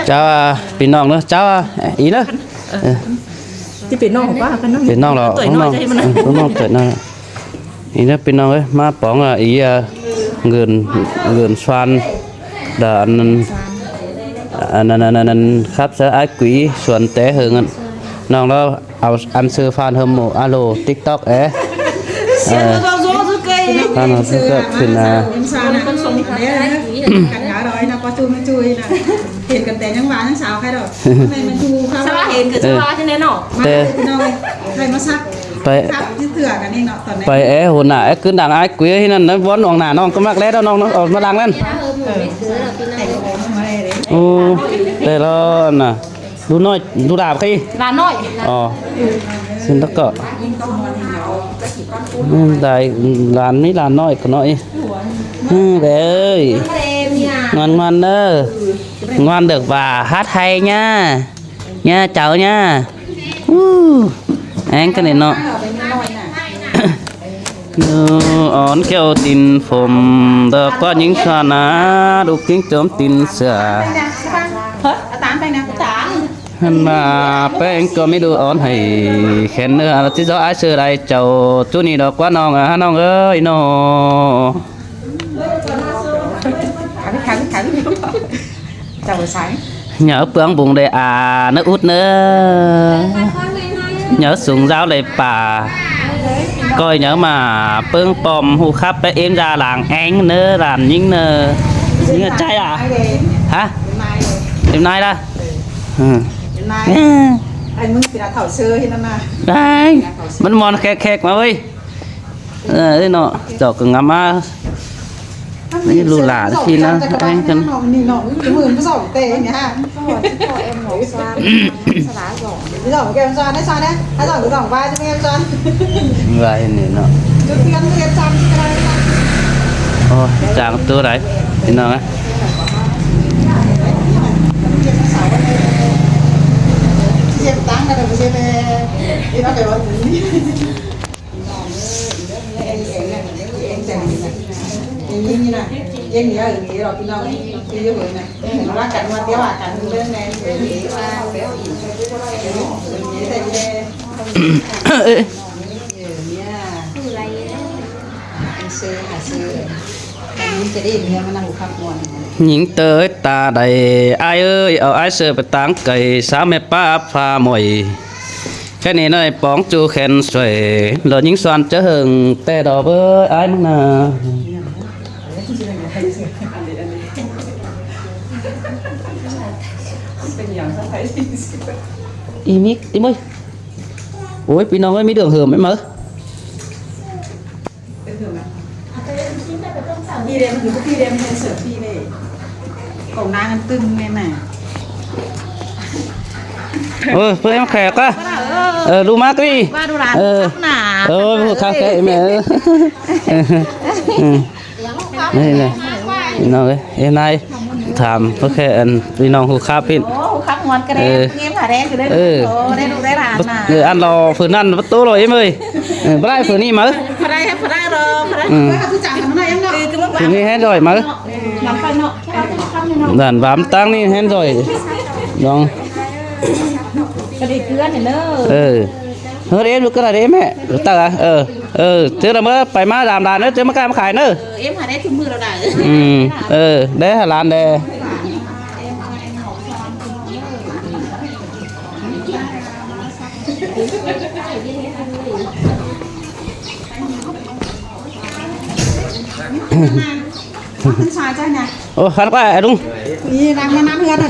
ເຈົ້າ ພີ່ນ້ອງເດີ ເຈົ້າ ອີເດີ ເອີ ຊິເປັນນ້ອງປະ ເປັນນ້ອງ ເປັນນ້ອງລະ ເອີ ນ້ອງ ເອີ ນ້ອງເກີດນະ ອີເດີ ພີ່ນ້ອງເອີຍ ມາປອງລະ ອີ ເອີ ເງິນ ເງິນຊວານ ດາ ອັນນັ້ນ ອັນນັ້ນ ອັນນັ້ນ ອັນນັ້ນ ຄັບເສືອອ້າຍກຸຍ ສວນແຕ່ເຫິງ ອັນ ນ້ອງລາວ ເອົາອັນຊື່ຟານເຮີໂມ ອາໂລ ຕິກຕັອກ ເອ ເອີ ຟານເຮີເກີດຂຶ້ນນະ ເຫັນກັນແຕ່ຍັງວ່າຍັງສາວໃຄດອກ ແມ່ນ ແມ່ນ ສາວເຫັນກໍສາວແທ້ເນາະ ແຕ່ ໄປ ໄປແອຫົວໜ້າ ແອກຶນດັງອ້າຍກຸຍ ທີ່ນັ້ນນະ ວອນອອກໜ້ານ້ອງກໍມັກແລ້ວ ນ້ອງ ນ້ອງອອກມາຫຼັງນັ້ນ ໂອ້ ແຕ່ລະນະ ດູນ້ອຍ ດູດາບ ຫຼານນ້ອຍ ອໍ ເຊິ່ງຕະເກາະ ອືມ ໄດ້ ຫຼານນີ້ຫຼານນ້ອຍກໍນ້ອຍ ອືມ ເອີຍ ງອນໆ ເດີ ງອນເດີກວ່າ ຮັດໄທຍ່າ ຍ່າເຈົ້າຍ່າ ອູ້ ແອງກັນເນາະ. ເອີ ອອນແກ້ວຕິນຜົມ ດອກກວາດຍິງຊານາ ລູກຈິງໂຈມຕີນເສືອ ເຮີ ຕາມໄປນະ ຕາມ ຫັ້ນວ່າແປ້ງກໍມີດູອອນໃຫ້ແຂນເນື້ອ ທີ່ເຈົ້າອ້າຍເສືອໄດ້ເຈົ້າ ຈູນີ້ດອກກວາດນ້ອງ ອາ ນ້ອງເອີຍ ນ້ອງ ເຈົ້າໃສ ເໜີເປືອງບຸງໄດ້ອານະອຸດເນີ ເໜີສູງຍາວໄດ້ປ່າ ກ້ອຍເໜີມາເປິງປ້ອມ ຫູຄັບແປະເອັມຢາຫຼາງແອງເນີ ຫຼານຍິງເນີ ເໜືອໃຈອະ ຮະ ເອັມນາຍລະ ເອີ ເອັມນາຍ ເອີ ໄອ້ມຶງຊິລະເຖົ້າເຊີເຮັດນັ້ນນະ ໄດ້ ມັນມ່ວນແຄກໆ ມາເວີຍ. ເອີ ເນາະ ດອກກໍງາມມາ ນີ້ລູກຫຼານທີ່ນະ ແອງກັນ ນີ້ນ້ອງ ມື້ມາສອງແຕ່ນີ້ຮະ ສອນ ສອນແກ້ວສອນ ໃຫ້ສອນນະ ໃຫ້ສອນສອງວ່າຈະແມ່ນສອນ ວ່າເຫັນນີ້ເນາະ ຈຸດເທີນເຮັດສອນຊິກະໄດ້ ໂອ້ຍ ຈາງໂຕໃດ ພີ່ນ້ອງເອີຍ ເຮັດຕັ້ງກັນເລີຍ ເຮັດເອົາໄປວ່າ ຍິງເຕີຍຕາໃດ ອ້າຍເອີຍ ເອົາອ້າຍເສືອໄປຕາງໄກ ສາວແມ່ປ້າຟ້າໝອຍ ແຄ່ນີ້ນ້ອຍປອງຈູແຂນຊ່ວຍ ລອຍິງສວນຈະເຫິງ ແຕ່ດອກເອີຍ ອ້າຍມຶງນາ ອີມິກ ອີເມີຍ ໂອ້ຍ ພີ່ນ້ອງເອີຍ ມີເລື່ອງເຫີມແມ່ນເມີຍ ເອີ ເພິ່ນແຂກກໍ ເອີ ລູກມາກີ້ ເອີ ເອີ ຜູ້ຄັກແທ້ແມ່ເອີຍ ນີ້ແຫຼະ ພີ່ນ້ອງເອີຍ ເອັນນາຍ ຖາມເພິ່ນແຄ່ອັນ ພີ່ນ້ອງຮູ້ຄາບພິນ ໂອ້ ຮູ້ຄາບມ່ວນກະແດ ເອີ ງຽມຫາແດງຢູ່ເດີ ເອີ ໂຕໄດ້ລູກໄດ້ຫຼານນະ ເອີ ອັນລໍເພິ່ນນັ້ນປະຕູລໍເອັມເອີຍ ເອີ ບໍ່ໄດ້ເພິ່ນນີ້ມາ ບໍ່ໄດ້ ບໍ່ໄດ້ດອກ ບໍ່ໄດ້ ອືມ ເອີ ຄືເມື່ອວານ ເພິ່ນນີ້ແຮງດອຍມາ ນຳໄປເນາະ ດ້ານບາມຕັ້ງນີ້ແຮງດອຍ ນ້ອງ ກະໄດ້ເກືອນີ້ເດີ ເອີ ເຮີດເອັມຢູ່ກະໄດ້ເດ້ແມ່ ເອີ ເອີ ເທື່ອລະເມີໄປມາດາມຫຼານເດີ ເທື່ອມາກາຍມາຂາຍເດີ ເອີ ເອັມຫາໄດ້ທຸກມື້ແລ້ວນະ ອືມ ເອີ ໄດ້ຫາຫຼານແດ່ ເປັນຊາຍເຈົ້ານະ ໂອ້ ຄັນວ່າໄອ້ລຸງ ນີ້ນາງມານຳເຮືອນນະ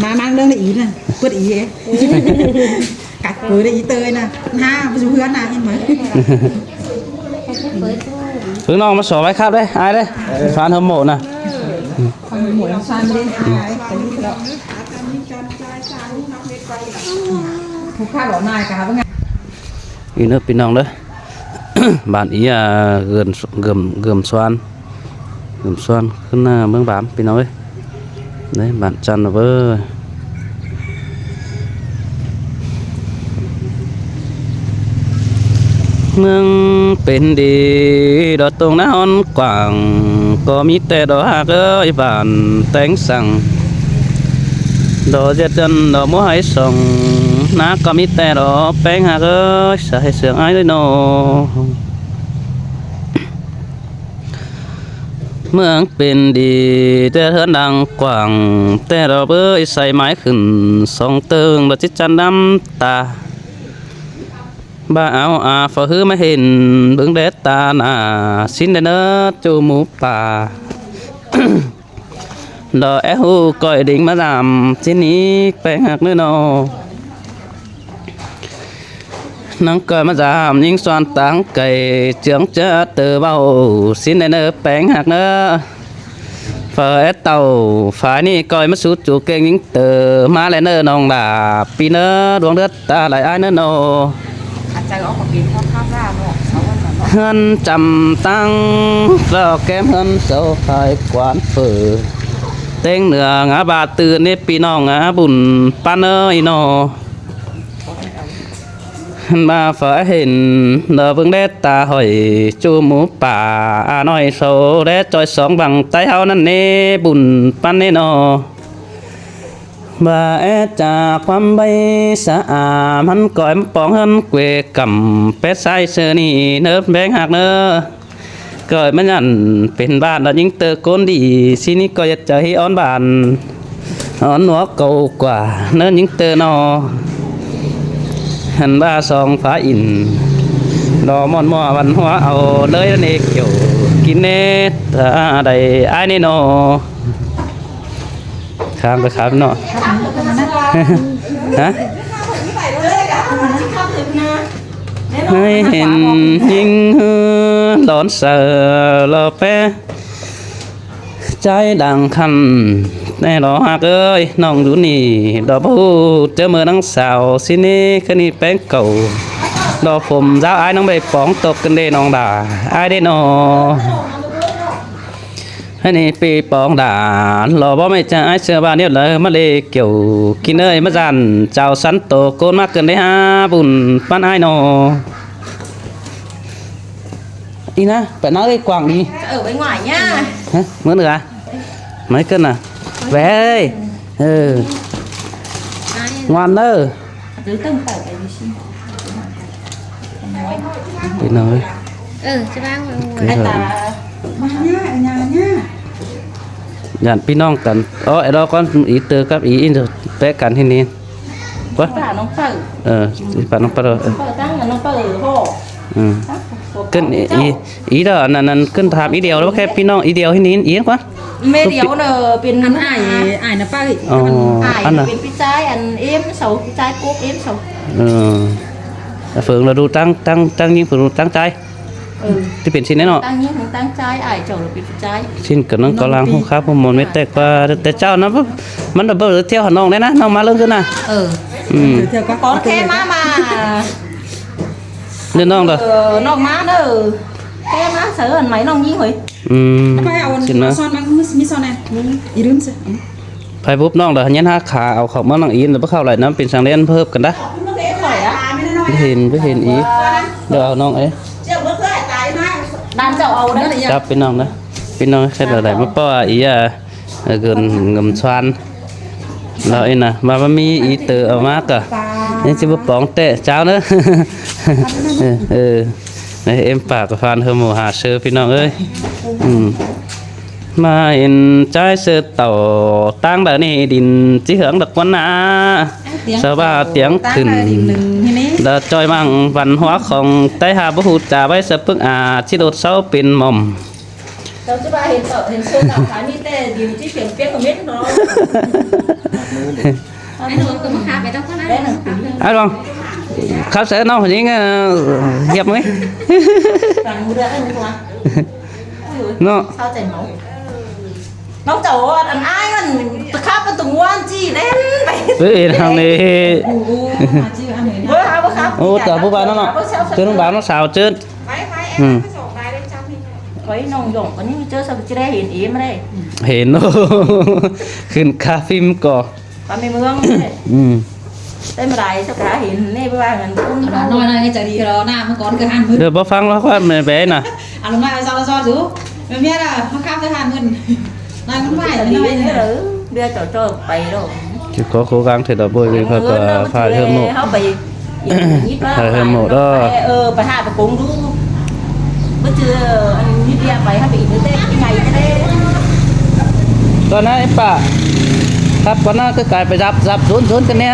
ມານາງເລື່ອງອີນະ ເປີດອີ ກັດເກີໄດ້ອີເຕີຍນະ ຫາໄປສູ່ເຮືອນນະ ເຫັນບໍ່ ເພິ່ນນ້ອງມາສອບໄວ້ຄັບເດ້ ອ້າຍເດ້ ຟານເຮີໂມນະ ຜູ້ຂ້າຫຼໍນາຍກະຫາວ່າ ອີເນີພີ່ນ້ອງເດີ ບ້ານອີ ອ່າ ເກີມ ເກີມ ເກີມສວນ ເກີມສວນ ຂຶ້ນໜ້າເມືອງບາມ ພີ່ນ້ອງເອີຍ ເດ້ ບ້ານຈັນເວີ ເມືອງເປັນດີ ດອກຕົງໜ້າຮ້ອນກວ້າງ ກໍມີແຕ່ດອກຮັກເອີຍ ບ້ານແຕງສັງ ດອກເຈັດເດືອນ ດອກບົວໄຮສອງ ນາກໍມີແຕ່ດອກແປ້ງຮັກເອີຍ ສາເຮັດສຽງອ້າຍເລີຍເນາະ. ເມືອງເປັນດີ ແຕ່ເຮືອນດັງກວ້າງ ແຕ່ດອກເອີຍ ໃສ່ໄມ້ຂຶ້ນສອງເຕີງ ບໍ່ຈິດຈັນນ້ຳຕາ ບໍ່ເອົາອາຝາຮືມາເຫັນ ເບິ່ງແດ່ຕາໜ້າ ຊິນແດ່ເນີ ຈູໝູປ່າ. ດອກແອດຮູ້ກ້ອຍດິງມາດາມ ຊິນນີ້ແປ້ງຮັກເນີເນາະ. ນາງກ້ອຍມາດາມ ຍິງສວນຕາງໄກ ເຈືອງເຈີເຕີເວົ້າ ຊິນແດ່ເນີແປ້ງຮັກເນີ. ຝາແອດເຕົ້າ ຝານີ້ກ້ອຍມາສູ່ຈູເກັ່ງຍິງເຕີ ມາແລ້ວເນີນ້ອງຫຼ້າ ປີເນີດວງເດືອນ ຕາຫຼາຍອ້າຍເນີເນາະ. ອາຈານເອົາຂອງເປັນພໍ່ຄ້າລາເນາະ ເສົາວັນເນາະ ເຮືອນຈຳຕັ້ງ ເສົາແກ້ມເຮືອນເສົາພາຍກວານເຝີ ແຕ່ງເໜືອງາບາດຕື່ນນີ້ ພີ່ນ້ອງອາບຸນປານເອີຍເນາະ. ມາຝາເຫັນ ດອກເບິ່ງແດ່ຕາຫອຍ ຈູໝູປ່າອານ້ອຍ ເສົາແດ່ຈ່ອຍສອງບັງໃຕ້ເຮົານັ້ນເນ ບຸນປານເນເນາະ. ວ່າແອຈາຄວາມໄວສະອາ ມັນກໍແອມປອງເຮືອນເກວກຳ ແປດຊາຍເຊີນີ້ເນີແບງຮັກເນີ ກໍມັນອັນເປັນບ້ານລະຍິງເຕີໂກນດີ ຊິນີ້ກໍຢາກຈະໃຫ້ອ່ອນບ້ານ ອ່ອນໜວກເກົ່າກວ່າເນີຍິງເຕີນໍ ຫັ້ນວ່າສອງຟ້າອິນ ລໍມ່ອນມົວວັນຫົວເອົາເລີຍເນກຽວ ກິນເນຕາໃດອ້າຍເນນໍ. ຂ້າມໄປຂ້າມເນາະ ຮະ ໃຫ້ເຫັນຍິງດອນເສີຫຼໍແປ ໃຈດັງຄັນແນ່ຫຼໍຮັກເອີຍ ນ້ອງຢູ່ນີ້ ດອກບໍ່ຮູ້ເຈີເມີນາງສາວ ຊິນີ້ຄືນີ້ແປ້ງເກົ່າ ດອກຜົມຍາວອ້າຍນ້ອງໃບປອງຕົກກັນເດນ້ອງດາ ອ້າຍເດນໍ. ໃຫ້ນີ້ປີປອງດາ ລໍບໍ່ແມ່ນຈະອ້າຍເຊື່ອວ່າແນວໃດມາເລກ່ຽວ ກິນເອີຍມາຈານເຈົ້າສັນໂຕໂກນມາເກີນໄດ້ຫາບຸນປານອ້າຍນໍ ອີນະ ໄປນາເອີຍກວ້າງດີ ເອີ ໄປຫວາຍຫຍ້າ ຮະ ມື້ເໜືອ ໄມເກີນນະ ແວຍ ເອີ ງອນເດີ. ພີ່ນ້ອງເອີຍ ເອີ ຈະວາງໄວ້ ໄອ້ຕາ ມາຫຍ້າ ຫຍ້າ ຫຍ້າ ຢ້ານພີ່ນ້ອງກັນ ອໍ ໄອ້ດອກກ່ອນ ອີເຕີກັບອີອິນແປະກັນທີ່ນີ້ ປະ ປານ້ອງເປີ ເອີ ຊິປານ້ອງເປີ ເອີ ເປີຕັ້ງນ້ອງເປີ ໂຫ ອືມ ຂຶ້ນອີ ອີດອກ ອັນນັ້ນ ອັນນັ້ນ ຂຶ້ນຖາມອີດຽວ ແລ້ວແຄ່ພີ່ນ້ອງອີດຽວທີ່ນີ້ອີກວ່າ ແມ່ດຽວເນາະ ເປັນ ອັນອ້າຍ ອ້າຍນະປ້າ ອໍ ອ້າຍ ອັນນັ້ນ ເປັນພີ່ຊາຍ ອັນເອັມເສົາ ພີ່ຊາຍກົກເອັມເສົາ ເອີ ເຝີງລະດູຕັ້ງ ຕັ້ງ ຕັ້ງຍິງເຝີງລະດູຕັ້ງໃຈ ເອີ ທີ່ເປັນຊິແນ່ເນາະ ຕັ້ງຍິງຕັ້ງຊາຍ ອ້າຍເຈົ້າລະເປັນຜູ້ຊາຍ ຊິນກະນັ່ງກໍລາງຮູ້ຄາບຮູ້ມົນແມ່ແຕ່ກວ່າ ແຕ່ເຈົ້ານະ ມັນລະເບີດທ່ຽວຫານ້ອງແດ່ນະ ນ້ອງມາເລື່ອງຂຶ້ນນະ ເອີ ອືມ ກ່ອນແຄ່ມາ ມາ ເດີນ້ອງເດີ ເອີ ນ້ອງມາເດີ ແຄ່ມາເສີອັນໃໝ່ນ້ອງຍິງເຮີ້ຍ ອືມ ໄປເອົາ ຊິນມາ ຊ້ອນມາ ມີຊ້ອນແນ່ ອີລືມຊະ ໄປບຸບນ້ອງເດີ ຍັນຫາຂາເອົາເຂົ້າມານັ່ງອີນ ແລ້ວບໍ່ເຂົ້າໄຫຼນຳ ເປັນສັງເດ້ເພີ່ມກັນດາ ບໍ່ເຫັນ ບໍ່ເຫັນອີ ເດີເອົານ້ອງເອີຍ ນານເຈົ້າເອົາເດີ ຈັບໄປນ້ອງເດີ ພີ່ນ້ອງ ແຄ່ໃດມາປ້ອອີ ເອີ ເກີນເງິນຊວນ ລາວເອງນະ ວ່າມັນມີອີເຕີອອກມາກະ ຍັງຊິບໍ່ປອງແຕະເຈົ້າເນີ ເອີ ເອີ ໃນເອັມປາກກະຟານເຮີໝູຫາເຊີພີ່ນ້ອງເອີຍ ອືມ ມາເຫັນຈາຍເຊີເຕົາ ຕ່າງໃດນີ້ດິນຊິເຮືອງດອກວັນນາ ສະວ່າຕຽງຂຶ້ນ ດາຈອຍມັງວັນຫົວຂອງໃຕ້ຫາບໍ່ຮູ້ຈາໄວ້ສະປຶກອາ ຊິໂດດເຊົາເປັນໝ່ອມ ເຈົ້າຈະວ່າເຫັນເຈົ້າ ເຫັນເຊີເຈົ້າຂາຍມີແຕ່ດິນທີ່ເປັນເປັນເໝັນເນາະ ໄອ້ໜູກໍມາຂາໄປເຈົ້າກໍໄດ້ ໄອ້ຫຼວງ ເຂົາໃສ່ນ້ອງຜູ້ຍິງ ເອີ ຮຽບເລີຍ ເນາະ ເຂົ້າໃຈເມົາ ນ້ອງເຈົ້າອັນອ້າຍມັນຕະຂາບມັນຕົງວານຈີ່ເຫຼັ້ນໄປ ເອີຍ ທາງນີ້ ໂອ້ ມາຈີ່ອັນນີ້ ເບິ່ງຫາບໍ່ຄັບ ໂອ້ ຕາຜູ້ບ່າວນັ້ນເນາະ ເຈີນ້ອງບ່າວນ້ອງສາວເຈີ ໄປໄປ ອືມ ໄປສອງໄປໄດ້ຈັບນີ້ ຂ້ອຍນ້ອງຢອງອັນນີ້ເຈີສັກຈະໄດ້ເຫັນເອມາໄດ້ ເຫັນ ໂອ້ ຂຶ້ນຄາຟິມກໍ ປານໃນເມືອງເດ້ ອືມ ເຕັມຫຼາຍສັກກະເຫັນນີ້ ເພາະວ່າເງິນຄຸນ ອັນນ້ອຍນັ້ນຈະດີເນາະ ໜ້າມັນກ່ອນຄືຫັ້ນມື້ ເດີບໍ່ຟັງລະຄອນແມ່ແບນະ ອາລົມມາຊອດຊອດຢູ່ ແມ່ເມຍລະມາຄາບແຕ່ຫັ້ນມື້ ນາຍມັນໄຫວ ເດີເຈົ້າເຈົ້າໄປດອກ ຊິຂໍໂຄກາງເທື່ອດອກໂບຍເວ ເຂົາກໍພາເຮືອໝູ່ ເຮົາໄປ ພາເຮືອໝູ່ເດີ ເອີ ໄປຫາໄປກົງດູ ບໍ່ເຈີອັນນີ້ເດຍ ໄປຫາໄປອີກເດ້ ໃຫຍ່ແທ້ ຕອນນັ້ນໄອ້ປ້າ ຄັບກ່ອນນະ ຄືກາຍໄປຮັບ ຮັບສູນໆກັນແດ່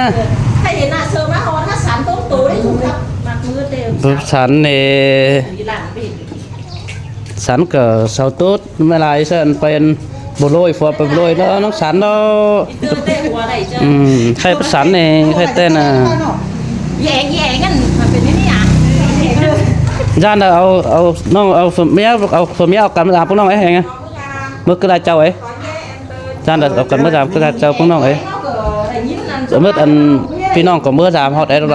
ໃຜເຫັນໜ້າເຊີມາຮອດຫາສັນໂຕໂຕໄດ້ຖືກຄັບ ມັກມືເດ້ ສັນນີ້ ສັນກໍເຊົາໂຕດ ແມ່ຫຼາຍຊັ້ນ ໄປອັນບໍ່ໂລຍ ຟອດໄປບໍ່ໂລຍເນາະ ນ້ອງສັນເນາະ ອືມ ໃຄປະສັນແດ່ ໃຄແຕ່ນະ ແຍງ ແຍງກັນ ມັນເປັນແນວນີ້ຫຍັງ ຢ້ານເອົາ ເອົານ້ອງ ເອົາເມຍ ເອົາເມຍອອກກັນມາດາມພວກນ້ອງເອີຍ ເມື່ອຄືລາເຈົ້າເອີຍ ຢ້ານເອົາກັນມາດາມຄືລາເຈົ້າພວກນ້ອງເອີຍ ເໝິດອັນ ພີ່ນ້ອງກໍເມືອດາມຮອດໄອ້ລະ ເ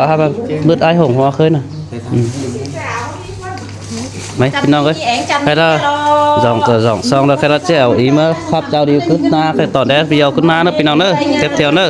ໝິດອ້າຍຫົງຫົວເຄີຍນະ ອືມ ໄໝ ພີ່ນ້ອງເອີຍ ໃຄລະສອງ ສອງຊ່ອງ ແລ້ວໃຄລະແຈ່ວອີເມືອ ຄອບເຈົ້າດີຂຶ້ນມາ ໃຄຕອນແດດວຽວຂຶ້ນມາເດີ ພີ່ນ້ອງເດີ ເກັບແຖວເດີ.